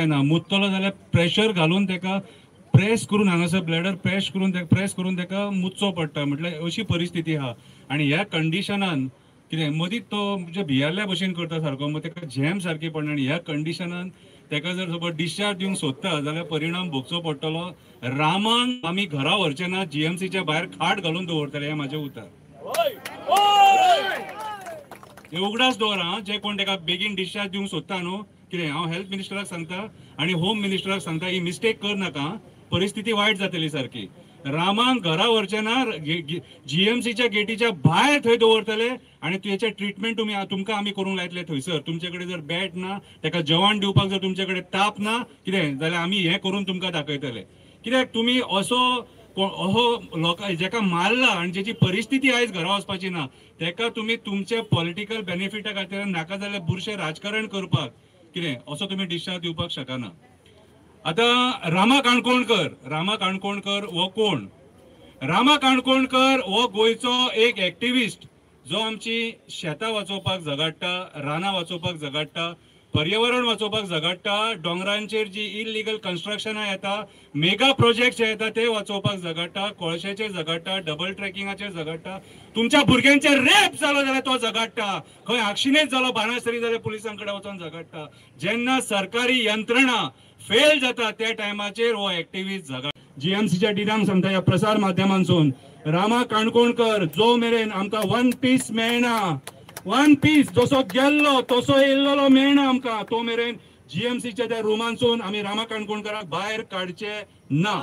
जायना. मुततलो जाल्यार प्रेशर घालून ताका प्रेस करून हांगासर ब्लॅडर प्रेस करून ताका मुतचो पडटा. म्हटल्यार अशी परिस्थिती आहा. आनी ह्या कंडिशनान कितें मदींच तो म्हणजे भियेल्ल्या भशेन करता सारको, मग ताका झेम सारकी पडना. आनी ह्या कंडिशनान ताका जर समज डिस्चार्ज दिवंक सोदता जाल्यार परिणाम भोगचो पडटलो. रामान आमी घरा व्हरचे ना, जीएमसीच्या भायर खाट घालून दवरतले, हें म्हाजें उतर. हे उगडास दवर आं, जे कोण ताका बेगीन डिस्चार्ज दिवंक सोदता न्हू, कितें हांव हेल्थ मिनिस्टराक सांगता आनी होम मिनिस्टराक सांगता, ही मिस्टेक कर नाका, परिस्थिती वायट जातली सारकी. रामांक घरा व्हरचे ना, जीएमसीच्या गेटीच्या भायर थंय दवरतले आनी तेचे ट्रिटमेंट तुमी तुमकां आमी करूंक लायतले थंयसर. तुमचे कडेन जर बेड ना, ताका जेवण दिवपाक जर तुमचे कडेन ताप ना कितें जाल्यार आमी हें करून तुमकां दाखयतले. कित्याक तुमी असो हो लोकां जेका मारला आनी जेची परिस्थिती आयज घरा वचपाची ना, तेका तुमी तुमचे पॉलिटिकल बेनिफिटा खातीर नाका जाल्यार बुरशें राजकारण करपाक कितें असो तुमी डिस्चार्ज दिवपाक शकना. आतां रामा काणकोणकर, रामा काणकोणकर हो कोण? रामा काणकोणकर हो गोंयचो एक एक्टिविस्ट जो आमची शेतां वाचोवपाक झगडटा, रानां वाचोवपाक झगडटा, पर्यावरण वाचोवपाक झगडटा, दोंगरांचेर जी इलिगल कन्स्ट्रक्शनां येता, मेगा प्रोजेक्ट येता ते वाचोवपाक झगडटा, कोळशेचेर झगडटा, डबल ट्रेकिंगाचेर झगडटा, तुमच्या भुरग्यांचेर रेप जालो जाल्यार तो झगडटा, खंय आक्षिनेच जालो बाणासरी जाल्यार पुलिसां कडेन वचोन झगडटा. जेन्ना सरकारी यंत्रणा फेल जाता त्या टायमाचेर हो एक्टिविस्ट झगडटा. जीएमसीच्या डिनांक सांगता ह्या प्रसार माध्यमांसून, रामा काणकोणकर जो मेरेन आमकां वन पीस मेळना, वन पीस जसो गेल्लो तसो येयल्लो मेळना आमकां, तो मेरेन जीएमसीच्या त्या रुमांसून आमी रामा काणकोणकराक भायर काडचे ना.